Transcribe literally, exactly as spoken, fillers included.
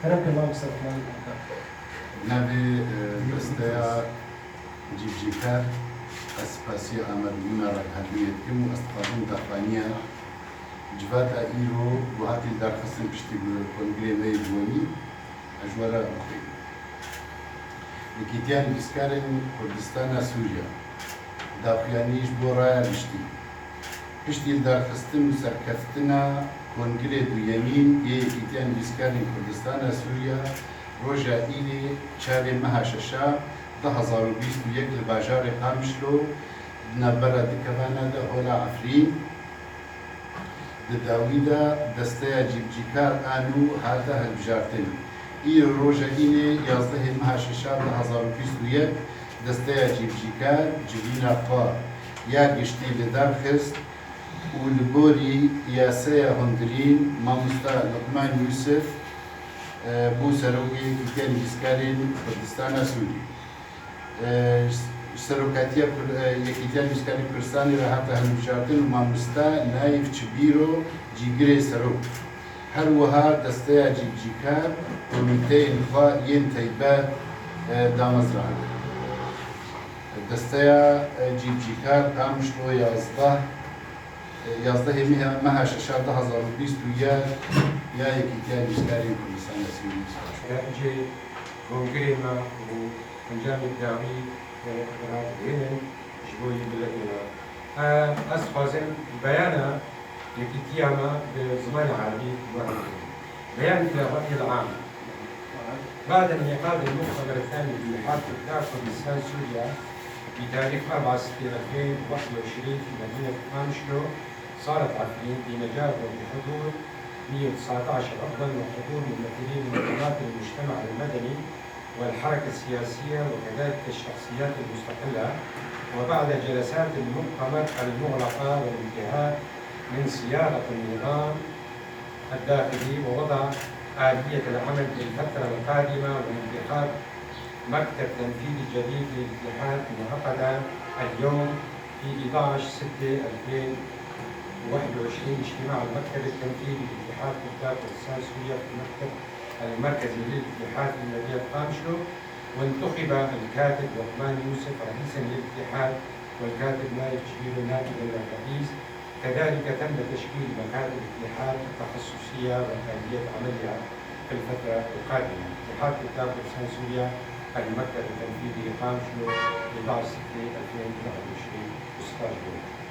Kerem ke mamoste Osman. Navê, e, desteya cîbicîkar, ez spasiya amadebûna ragihandinê dikim û ez dixwazim daxuyaniya civata îro ku hatî lidarxistin piştî ku kongrê me yê duwemî, ez ji we re bixwînim. Yekîtiya Nivîskarên Kurdistana Sûriya, daxuyanî ji bo raya giştî. Piştî lidarxistin û serkeftina Kongirê duyemîn yê Yekîtiya Nivîskarên Kurdistana Sûriya, roja îlê çarê meha şeşa du hezar û bîst û yek li bajarê Qamişlo, di navbera du kevana de hola Efrîn, di dawî de desteya cîbicîkar a nû hate hilbijartin. Îro roja îlê yazdehê meha şeşa du hezar û bîst û yek, desteya cîbicîkar civîna xwe ya giştî li dar xist û li gorî yaseya hundirîn mamosta Luqman Yûsif, e, bû serokê Yekîtiya Nivîskarên Kurdistana Sûrî. E, ji serokatiya Kur-, e, Yekîtiya Nivîskarên Kurdistanê re hate hilbijartin û mamosta Naîf Çibîro cîgirê serok. Her wiha desteya cîbicîkar komîteyên xwe yên taybet, e, damezrand. Desteya, e, cîbicîkar Qamişlo yazdeh, e, yazdehê meha, meha şeşa du hezar û bîst û yek ya Yekîtiya Nivîskarên Kurdistana Sûrî. Îcê kongirê me û encamê dawî, e, radihênin ji bo yî biletîna. E, ez dixwazim beyana Yekîtiya me bi zimanê erebî guherînim. بيان إلى الرأي العام. بعد انعقاد المؤتمر الثاني لاتحاد كتاب كردستان سوريا بتاريخ أربعة ستة ألفين وواحد وعشرين في مدينة قامشلو، صالة عفرين، بنجاح وبحضور مية وتسعتعش عضوا وحضور ممثلين من منظمات المجتمع المدني والحركة السياسية وكذلك الشخصيات المستقلة، وبعد جلسات المؤتمر المغلقة والانتهاء من صياغة النظام الداخلي ووضع آلية العمل للفترة القادمة وانتخاب مكتب تنفيذي جديد للاتحاد، انعقد اليوم في إحداعش ستة ألفين وواحد وعشرين اجتماع المكتب التنفيذي لاتحاد كتاب كردستان سوريا في المكتب المركزي للاتحاد في مدينة قامشلو، وانتخب الكاتب لقمان يوسف رئيسا للاتحاد، والكاتب نايف شبيرو نائبا للرئيس. كذلك تم تشكيل مكاتب الاتحاد التخصصية وآلية عملها في الفترة القادمة. اتحاد كتاب كردستان سوريا، المكتب التنفيذي، قامشلو، إحداعش ستة ألفين وواحد وعشرين، ستاش جويلية.